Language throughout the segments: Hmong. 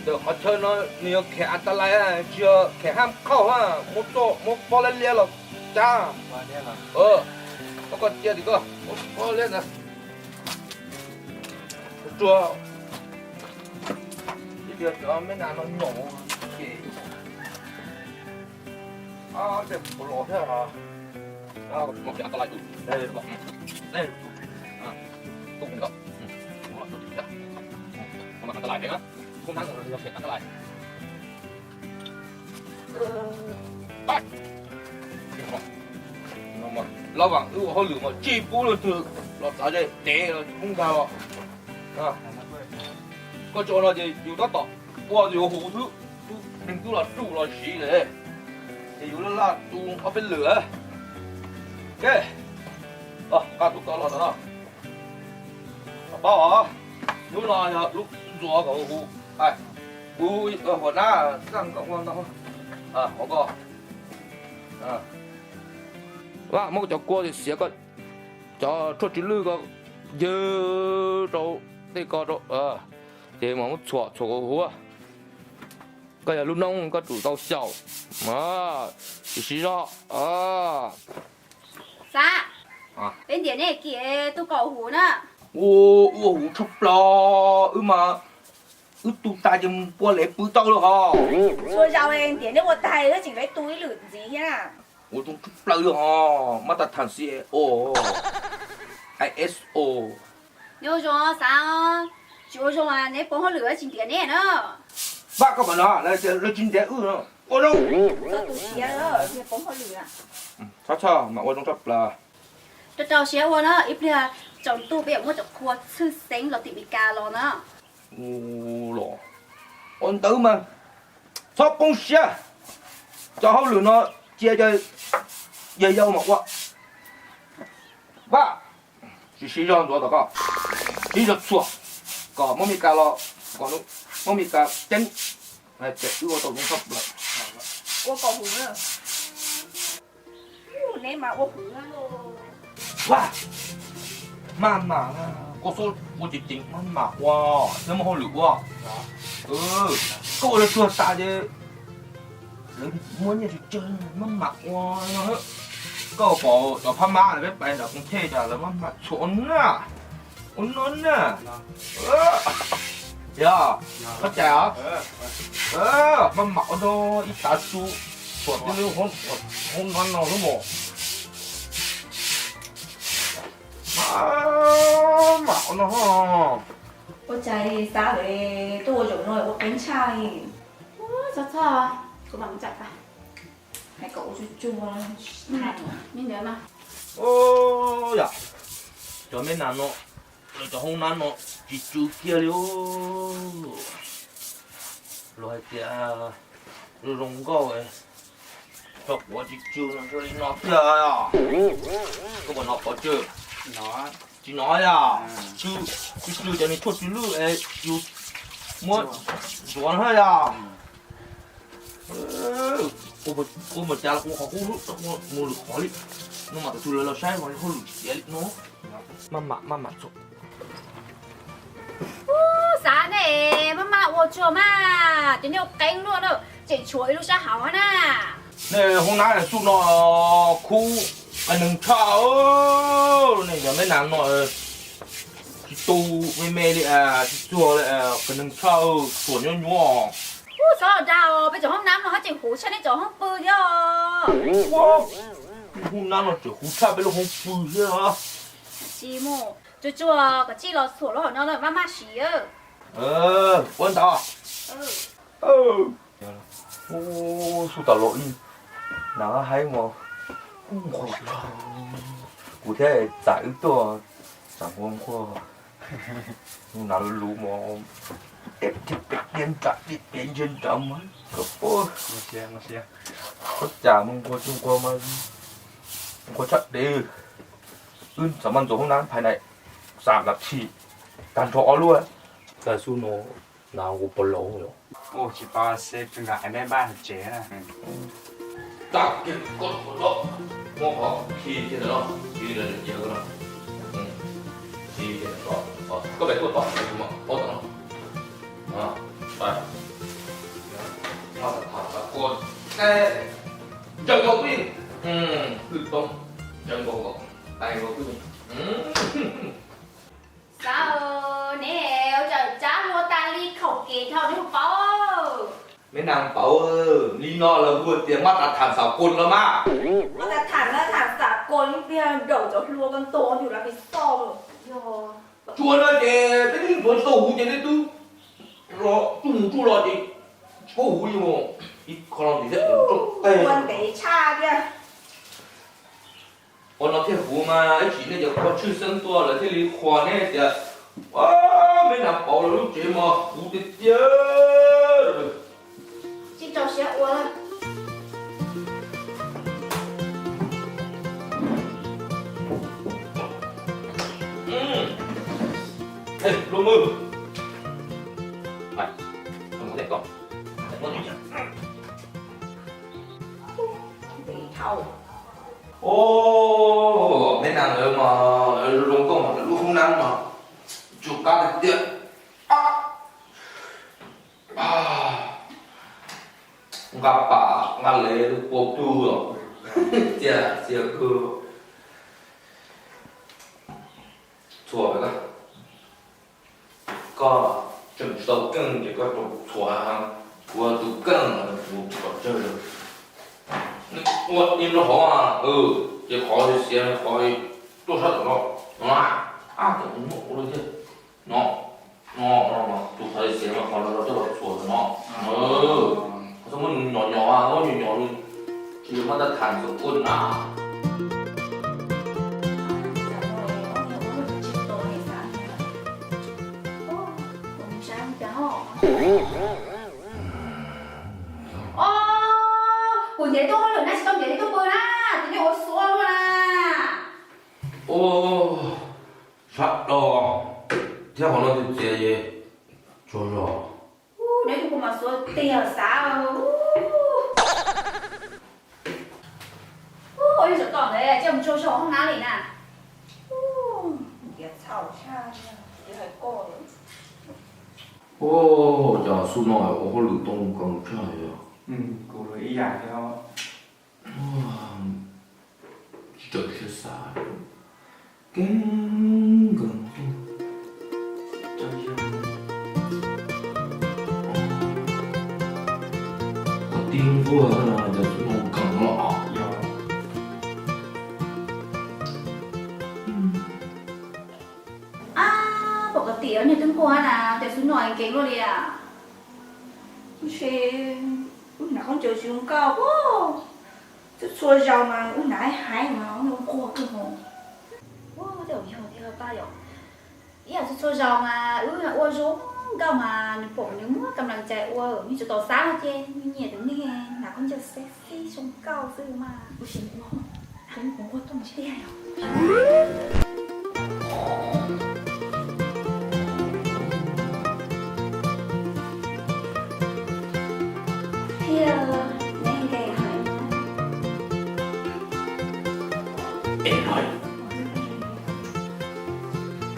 Ntawm qhov chaw no nws yog khem as tas lais, tsis yog khem hab qhauj, muab txoj muab pob liab liab los cab. Koj cia tim koj muab pob liab ntawd tsuag. Ib pliag cov me nas no nyaum ces tej puas los thiab. Mus khem as tas lais tus, tus, as tas lais, kub nab yog khem as tas lais. Los vam wb ua hauj lwm mas tsis pub leej twg los txav ze dev los tsis pub nkag los. Koj tsis ua no ces yus tab tom ua yus huv xwb, tub neeg twb los tsuj los siv lawm, ces yus laj laj tu ob peb lwm. Ke, nqa tus ko los ntawm no. Paub os, lub no yog lub ntxuav kom huv. Kuv huam nab xaj kom ua ntau hauv ko. Vaj, muab cov kua xiav ko, cov tshuaj tsw lwj ko yawg rau tej ko rau, ces mas muab txhuam txhuam kom huv. Koj yog lub noob koj tsum tau xyaum, tsis siv zog. Xav, peb ntiav nej kiag tub kom huv na. Ua huv tshaj plaws, wb mas wb tu tas ces mus pua lev pw tau lawm hos. Txhua zaus ntiav nej ua tag wb tseem peb tu ib lwm ntxiv thiab. Ua zoo tshaj plaws li hos, mab tas thas C E O, I S O. Neb ua zoo xav, tsis ua zoo neb poob hauj lwm tsis ntiav neb na. Vaj, koj pom no, lawv tsis ntiav wb no. Ua zoo. Txhob tu siab, poob hauj lwm. Txhob txhob, mam ua zoo tshaj plaws. Rau rau siab ua na, ib pliag tsaus ntuj peb yuav muab cov qhua tshwj xeeb los tim Meskas los na. Los ua ntawd mas txhob poob siab, cov hauj lwm no cia yawg yau mam ua. Vaj, tsis siv zog ntxuav tom koj, siv zog txhuam kom muab Meskas los, kom muab Meskas ceeb, ces wb ua tau zoo tshaj plaws. Ua kom huv. Neb mas ua huv. Vaj, maj mam, koj txhob ua ceev ceev, maj mam ua, neb muaj hauj lwm ua. Koj ua lawv tuag tas ces lawv muab nyiaj tsawg tsawg, maj mam ua no. Koj pom cov phab mab lawv peb pais nram Koos Thej cas lawv maj mam txhuam ua na, ua no na. Yog, koj cais os. Maj mam ua no ib tav su, txhuam tib lub hoob no no xwb mos. Maj mam ua no. Ua cas xav lawm, tuaj ua zaum no ua qeeb tshaj li. Txhob txhob, kuv mam mus tsa tas. Hais kom ua tsuag tsuag, me ntawd mas. Yam, cov me nas no, cov hoob nab no tsis tsw kiag li. Luag hais tias zoo zoo nkauj, tso quav tsis tsw no li no tiag. Koj puas hnov quav tsw? Tsis hnov yom? Tsw, tsw cov niag tshuaj tsw lwj es yus muab ntxuav no yom? Ua mus cas los ua qhov qub, mus lwm qhov li. No mas tam tus lawv los saib mas hauj lwm tsis tiav li no. Maj mam, maj mam txhuam. Xav nej maj mam ua tsuag mas, ces nej ua qeeb luaj na, tseem tshuav ib lub sab hauv na. Nej hoob nab xub no khub qias neeg tshaj, nej cov me nas no tsis tu me me li, tsis txuag li, qias neeg tshaj, txhuam nyuaj nyuaj. Ub, txhob dag, peb cov hoob nab no haj tseem huv tshaj nej cov hoob pw thiab os. Hoob nab no tseem huv tshaj peb lub hoob pw thiab. Tsis mus, tsuag tsuag kom tsij los txhuam lub hauv no maj maj siv. Ua ntawd. Xub tas los li, nas haib mos, nqhuav, kuv thiab txam wb tuaj, txam nqhuav nqhuav, nas luv luv mos, teb thiab pem tiab nram, teb pem ntseg nram mas kawg puag. Ua cas mus nqhuav tsis nqhuav mas nqhuav tshaj dev. Wb txawm mas ntxuav hoob nab phais na, xam las thi tag nrho ob lub. Tag xub no nas ua pog laus yom. Ua tsis tau seb nqa neb npaj hauv tsev na. Tag kis koj los muab qhov khi kiag ntawm no, khi ntawm no, khi kiag ntawm no, koj pem tuaj tom, ua Ntsaws nkaus twj, kwj toob, ntsaws nkaus, tais nkaus twj. Xav, neb ua tsawm tsab hlua tas li khaum kev dhau neb hu paub. Meb nag paub, li no lawv hu tias maj tas tham xav koos los mas. Maj tas tham na, tham xav koos ib pliag nraum cov hlua ko ntog yus lawv pis xoj lawm. Tsuas no ces peb twb ntxuav tsis tau huv ces neb twb los tsuj mus tsuj los ces tsis paub huv li mus. Ib qho no ntxiv thiab ua ntev tshaj tiag. Ua no thiaj huv mas ib tsam nej cov qhua tshwj xeeb tuaj lawv thiaj li qhuas neb tias, meb nag paub lawv lub tsev mas huv tiag tiag. Tsis rau siab ua lawm. Ej, lub mwg. Ov, meb nag lawv mas lawv zoo nkauj mas lawv lub hoob nab mas tsuas qab tiag tiag. Nqa pam nqa lev pua pw os. Tiag tiag kawg. Txhuam pem koj. Koj tseem tsis tau keej ces koj tseem txhuam. Kuv tus keej kuv tsis pom tsawg li. Ua ib lub hov, ces qhov xiav qhov tuaj sab tom no. No, ab, cov muaj ua li thiab. No, no, no, tus qhov xiav no qhov no coj los txhuam no. Qhov txhob muab nws nyom nyom, muab nyom nyom li, tsis yog maj tas tham xav koos na. Kuv ntiav tuaj hauj lwm na, tsis tau ntiav li tuaj pw na, ces nej ua xua luaj na. Sab do thiab qhov no txias txias es tsaug zog. Neb tus kuv mas xuav tiag xav. Ua ib zaug tom ntawd cia mus tsaug zog hoob nab li na. Ntiav txhaum tshaj, hais koj. Ua cas xub no ua hauj lwm tau nkees tshaj yom. Tsis tawm thiab xav, keeb nkees. Ua tib nquag no cov xub no nkees los. Ab, pom koj tias niag twb nquag na, tes xub no nkees luaj li as. Tab sis wb hnav khaub ncaws tsis zoo nkauj, txhua txhua zaus mas wb hnav haib mas zoo nquag kawg hos. Ua tej zaum yog thiab pab yom. Ib yam txhua txhua zaus mas wb ua zoo nkauj mas nws pom nws muab kam lam cai ua, nws tsis tau xav no ces nws nyiam tus neeg hnav khaub ncaws sexy zoo nkauj xwb mas. Ua si ua, kuv nquag tuaj ntshe tiag yom. Thiab neb nkees heev.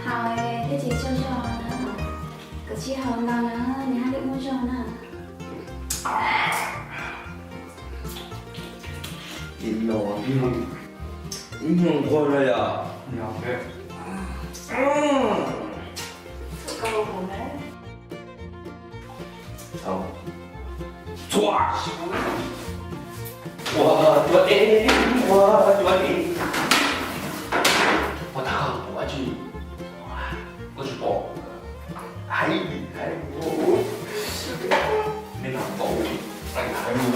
Haus thiab tsis tsaug zog na. Koj tsis haus ntau na, nws haj li muaj zog na. Ib nyuag nquag no yom. Txhua, ua cua dej, ua cua dej, ua tag ua dab tsi, koj tsis pom, haib li haib, nej nag npaum li, haib li.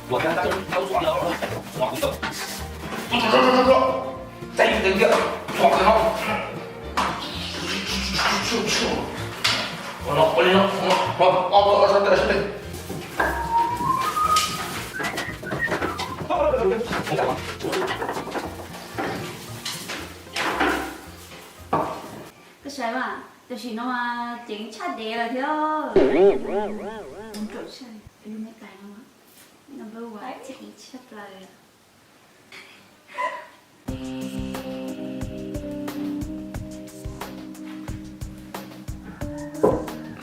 Ua tag tau tau tau tau, ua kuv tau, tau tau tau tau. Txaij txaij tiag, txog qhov no. Ua no, ua li no, ua no, ua, ua, ua, sab tes, sab tes. Koj saib mas, tam sim no mas ceev tshaj dev lawm thiab. Mus rau sab, lub me tais no, no ua ceev tshaj plaws.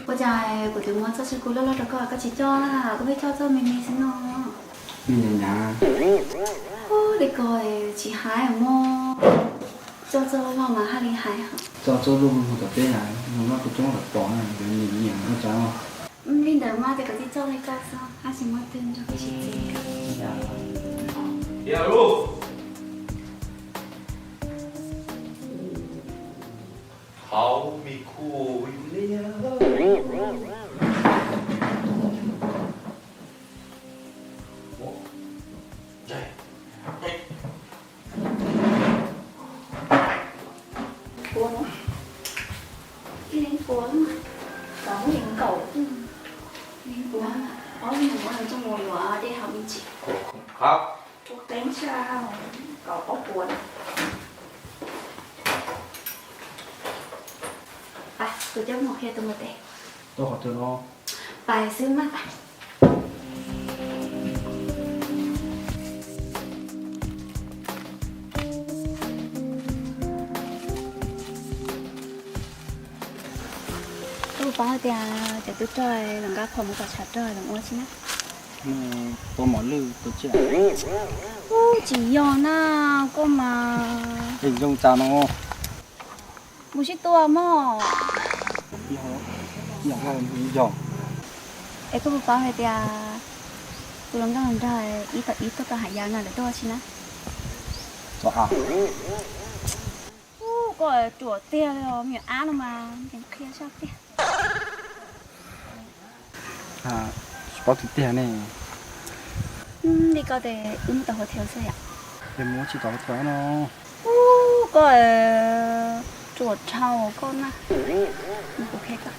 Ua Kuv twb muab txoj saw kuv loj loj rau koj, koj tsis coj na, koj pheej coj txoj me me xwb no. Nyav nyav. Ub, li ko tsis hais mog, coj txoj loj loj mas haj li hais. Coj txoj loj loj tom teb na, noj kuv coob lawm pom na, yuav nyiam nyiam ua cas no. Li ntawd mas ces koj tsis coj li koj xwb, haj tsis muaj twg nrog koj sib txiv. Hauv me khu liab. Kuv, ib leeg kuv, tau ib leeg nkaum, ib leeg kuv, ob leeg kuv tseem mus yuav dej haus me ntsis. Kuv qeeb tshaj kaum ob puas. Pab, kuv coj mus qhia tus mus teb. Tuaj qhov twg no? Pais xwb mas pab. Koj puas paub hais tias cov tub rog los nqa phom mus tom tshav rog los ua tsi na? Ua mos lwj tus tsiaj. Ub, tsis yog na, koj mas. Es zoo cas no? Mus sib tua mog. Yog, yog. Es koj puas paub hais tias tus hluas nkauj hluas nraug ib tom ib tuaj tau hais yam no lawv tuaj ua tsi na? Txo av. Ub, koj ruam tiag li os, me nyuam ab no mas nkees qhia sab tiag. Tsis paub tiag tiag ne. Li koj ces wb mus tom hotel xwb yom? Ces mus ua tsi tom hotel no? Ub, koj ruam dhau koj na. Kuv qhia koj.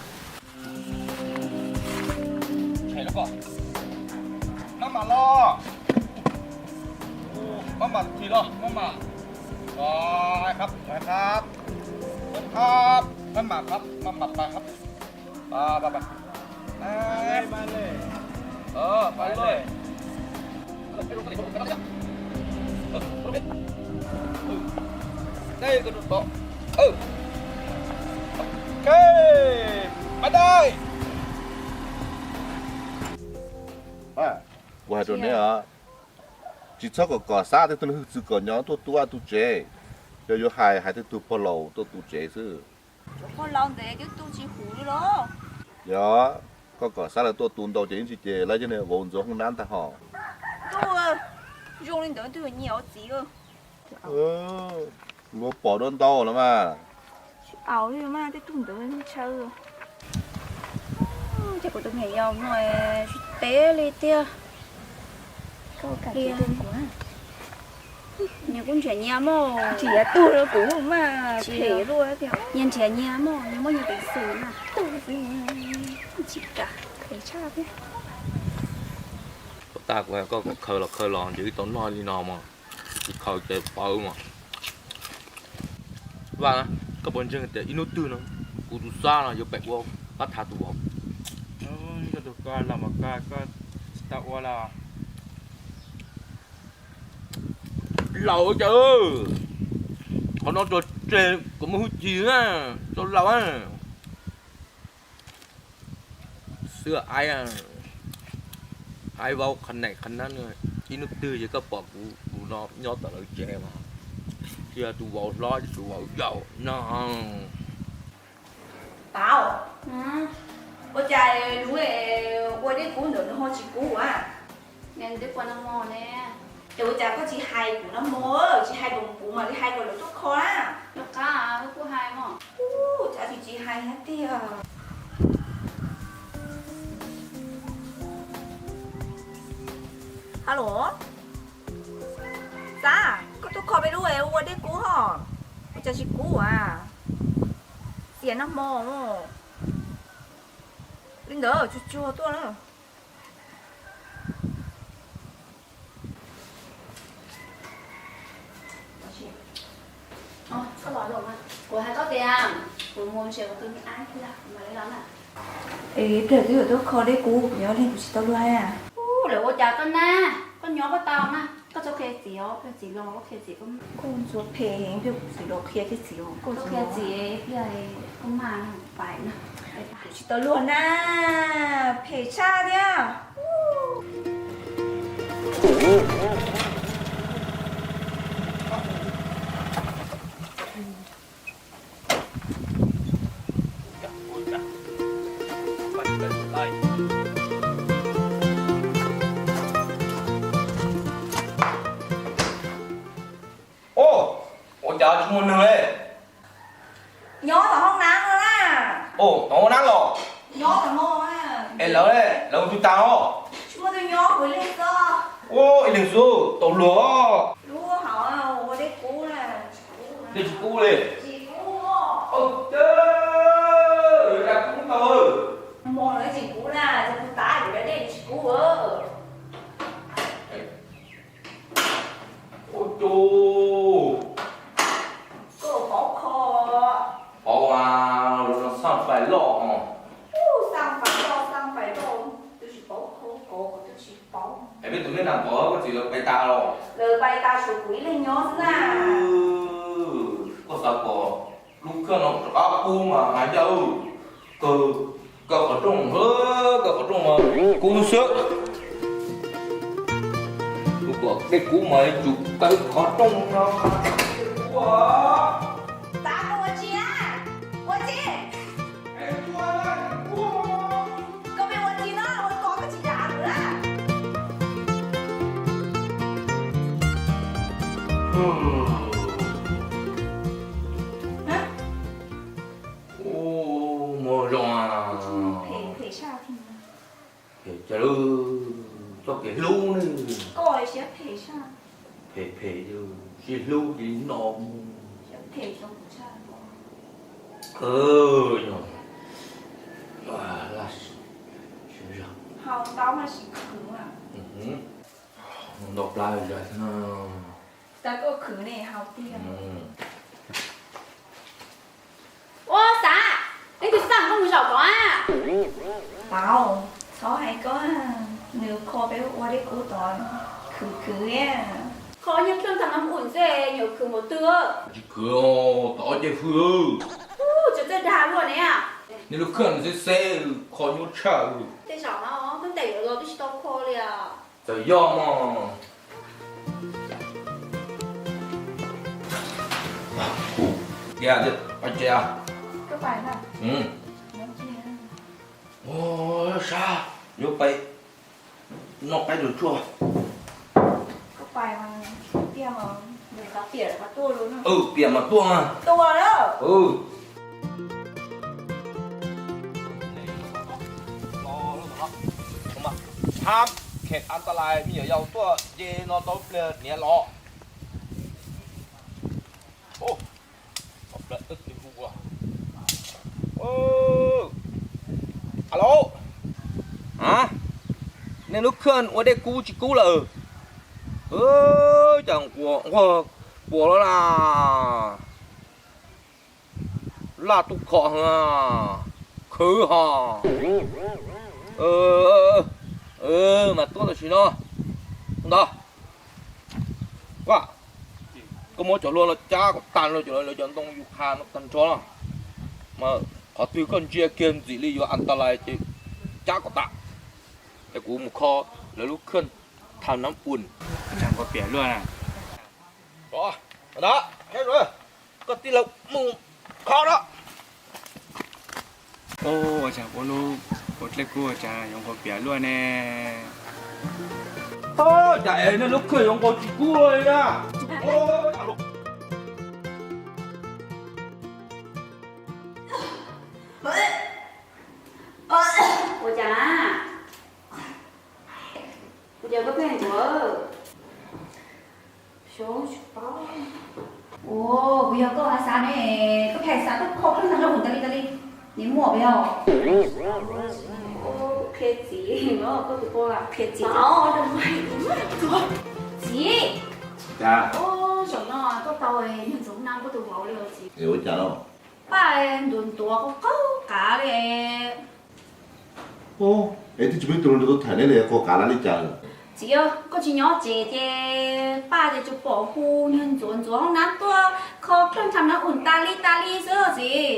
Maj mam los. Maj mam thim los, maj mam. Rồi,ครับ ครับ ครับ maj mam, ครับ maj mam, ครับ ไป ไป ไป มาเลย มาเลย เออ ไปเลย Đây, cái đó. Ừ. Ok. Bye bye. Kuv hais rau neb os, tsis txhob kom Kom Xab tej tug leej hwj txwv kom nyob tuaj tu vaj tu tsev. Yog yuav hais, hais tej tug pog laus tuaj tu tsev xwb. Pog laus ntev twb tu tsis huv li los. Yog, koj Kom Xab lawv tuaj tu ntau ces ib ntsis ces lawv cov niag vauv ntxuav hoob nab ntag hos. Tub, zoo li ntawd twb nyiam ua txiv. Luag pom dua ntau los mas. Tsis paub li mas tej tug ntawd ntshaw. Ces kuv tus me nyuam no tsis teb li tiag. Nws kuj nrhiav nyias mog. Nrhiav tug rau kuv mas phem luaj tiag. Nyias nrhiav nyias mog, nyias muaj nyias peev xwm na. Tsis kam, phem tshaj tiag. Puas tas kuv hais koj kom khaws los khaws los ces wb tau noj li no mos. Tsis khaws ces pawv mos. Vaj, koj puas ntseeg tias ib hnub twg no kuv tus Xab no yuav pem ua pab thav tus vauv? Koj tus koj los mas koj tsis tau ua los. Laus cas, qhov no tso tseg kom muaj hwj chim na, tso laus na. Xwb aib, aib vaub qha naim qha nab, ib hnub twg ces koj pom kuv, kuv no nyob tom lawv tsev mas, cia tus vauv hlob tus vauv yaus no. Tau, ua cas hnub ua dej kub ntawd nws ho tsis kub a? Nws twb pua nag hmo ne. Es ua cas koj tsis hais kuv nag hmo, tsis hais rau kuv mam li hais kom lawv tuaj kho na? Rov qab, wb kuj hais mog. Ua cas tsis tsis hais thiab tiag. Halo, Xab, koj tuaj kho peb lub ua dej kub ho, ua cas tsis kub a? Xiam nag hmo. Li ntawd tsuag tsuag tuaj na. Kuv hais koj tias kuv mus nrhiav kuv tus me ab kiag, kuv mam li los na. Es pliag twb yuav tuaj kho dej kub, kuv nyob leej kuv tsis tau luag. Lawv ua cas koj na, koj nyob koj tau na, koj txhob qhia txiv os, pliag txiv los koj qhia txiv. Koj ntxuav phem heev, pliag kuv txiv los qhia thiab txiv os, koj qhia txiv pliag koj mas pais na. Tsis tau luag na, phem tshaj thiab. Ua cas tsis muaj neeg li? Nyob tom hoob nab no na. Tom hoob nab los? Nyob tom no. Es lawv, lawv mus twg tas os? Tsis muaj tus nyob, kuv ib leeg xwb. Ua ib leeg xwb tau luag. Lub hauv ua dej kub na. Dej tsis kub li. Tsis kub. Ua cas kub tau? Mos lawv tseem kub na, tus tav kuv da dej tsis kub. Ua cas koj paub kho? Paub mas, los no xaj fais loj os. Xaj fais loj, xaj fais loj, twb tsis paub kho, kov kuv twb tsis paub. Es peb tus me nas kov koj txiv lawv pais tas los? Lawv pais tas tshuav kuv ib leeg nyob xwb na. Koj xav kom lub khaj no rov qab kub mas hais ncaj, kaw, kaw qhov rooj, kaw qhov rooj mas kub xwb. Kuv kom dej kub mas yuav tsum kaw qhov rooj no. Tav, koj ua tsi na? Ua tsi? Koj pheej ua tsi no, ua kov koj tsis dam lawm na. Ua, muaj zoo a. Phem, phem tshaj thiab. Phem cas lawm, txoj kev hlub ne. Koj siab phem tshaj. Phem phem, sib hlub ces li no. Siab phem rau kuv tshaj. Laj, haus ntau mas tsis khwv. Ntau plab zais xwb. Tau koj khwv ne haus tiag. Ua xav, leej twg xaj koj mus zaum tod a? Tau, txhob hais koj, nws kho peb ua dej kub tod, khwv khwv. Kho nyuag khaj tham nam ua xwb, nyuam khwv npaum twg? Tsis khwv, tau ob ceg hwj. Tsis txawj dag luaj ne. Nej lub khaj no xeb xeb, kho nyuaj tshaj. Tej zaum no twb ntes yuav los twb tsis tau kho li os. Txawm yog mog. Tiag, ua cas? Sab, yuav pais noj qaib rau tsuag. Piam mas tuaj. Thab khem an ta lais me nyuam yaus tuaj nce no tau pliag niam los. Alo, nej lub khaj ua dej kub tsis kub lawm? Cas nquag puas los na. Laj tub khom heev, khwv hos. Mas tuaj tam sim no ntag. Koj muab cov hlua no cab kom tag, cov, lawv cov ntoo yus qha no tag nrho no. Mas qhov twg koj ntsia kiag ntxim li yuav an ta lais ces cab kom tag. Ces kuv mus kho lawv lub khaj tham nam un. Koj tij laug mus kho na. Ua cas ua lub, ua dej kub ua cas yuav nqua piam luaj ne? Cas es nej lub khaj yuav nqua tsis kub li na? Ua cas? Ua cas koj pheej ntxuav? Ua, kuv yog koj xav ne, koj pheej xav tuaj kho khaj tham nam un tas li tas li, niam muaj peb os. Qhia txiv, koj tus poj qhia txiv. Txiv, zaum no koj tau niag ntxoov na koj tus vauv li os txiv. Ua cas los? Paj ntuav ntuav qaug qav li. Es twb tsis muaj ib tug hluas nraug tuaj tham neb li, qaug qav li cas? Txiv, koj tsis nyob tsev ces paj ces tsuas pom hu niag ntxuav ntxuav hoob nab tuaj kho khaj tham nam un tas li tas li xwb txiv.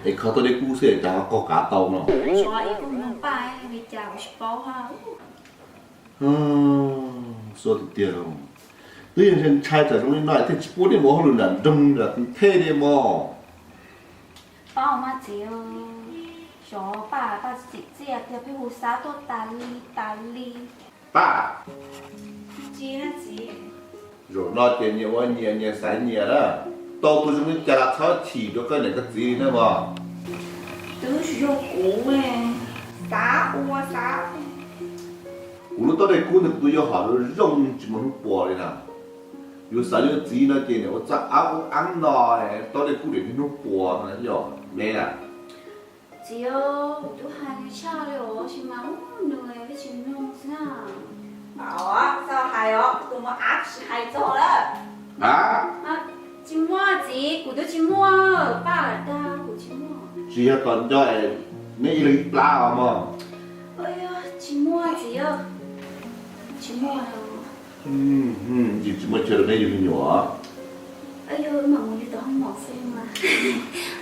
Es kho tuaj dej kub xwb es cas ho qaug qav tau no? Xyov es koj mus nug Paj li cas kuv tsis paub hab. Xua tiag tiag, twb yog ntshai tsam zoo li no thiaj tsis pub nej mus hauj lwm nram nroog nram thej li mog. Paub mas txiv, xyov Paj, Paj txiv txiaj tiag, pheej hu Xab tuaj tas li tas li. Paj, txiv, zaum no ces nyias ua nyias, nyias xaiv nyias na. Tau tus zoo li cas los txhob chim rau koj niam koj txiv li na mog. Twb tsis yog kuv, Xab ua Xab. Kuv lub taub dej kub ntawd kuv twb yuav hom zoo tsis muaj hnub puas li na. Yus xaiv li txiv no ces niam ua txaj ab ub ab no, taub dej kub niam niaj hnub puas no yog me na. Txiv, kuv twb hais nws tshaj li os, tab sis mas ub nws pheej tsis mloog xwb na. Txhob hais os, tus muaj ab tsis hais txog lawm. Tsis muaj txiv, kuv twb tsis muaj, Paj dag kuv tsis muaj. Tsis yog tom nco es neb ib leeg ib plab os mog. Tsis muaj txiv, tsis muaj. Tsis muaj chaw rau neb yug me nyuam. Mam mus yug tom hoob mom xwb mas.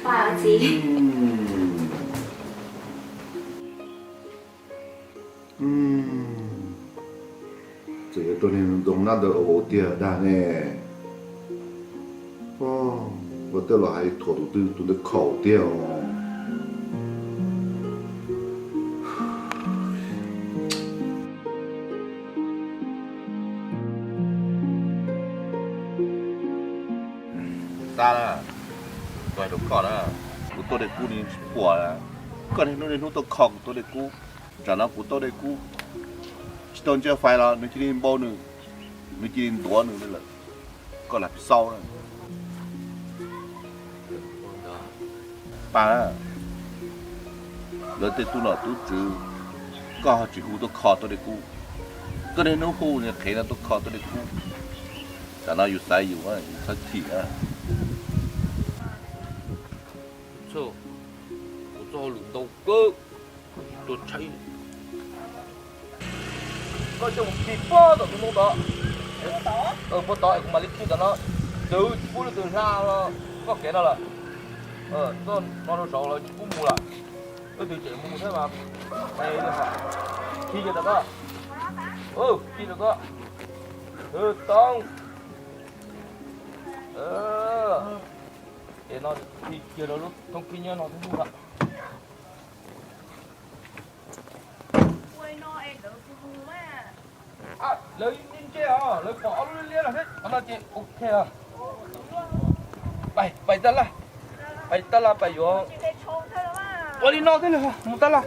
Paj txiv. Txawm yog rau niag ntxoov nab ntawd ua tiag dag ne. Ua tej los hais thuam tus twg tus ntawd khaum tiag os. Xab na, kuv hais rau koj na, kuv taub dej kub nws tsis puas. Koj niaj hnub niaj hnub tuaj kho kuv taub dej kub. Tsam no kuv taub dej kub tsis tau ntsia fais los nws cia li npau nws, nws cia li ntuav nws li lawm. Koj lam xau na. Paj, lawv tej tub nom tub tswv, koj ho tsis hu tuaj kho taub dej kub. Koj niaj hnub hu niag qhev no tuaj kho taub dej kub. Tsam no yus xaiv yus, yus txhob chim na. Kuv txoj hauj lwm ntau kawg, tuaj tshaib. Koj coj mus khi puag tom tus ntoo tod. Puag tod es kuv mam li khi tom no. Twb tsis pub leej twg hla koj kev no lawm. Txoj no rau saud lawv tsis pub mus lawm. Leej twg tseem mus thiab mas, khi kiag rau koj. Khi rau koj. Toob. Ces no khi kiag rau lub thoob khib nyob no thiab mus lawm. Lawv ntse os, lawv pom ob lub liab liab no thiab, qhov no ces ok os. Pais, pais tab laj, pais tab laj pais yuav. Ua li no thiab li, mus tab laj.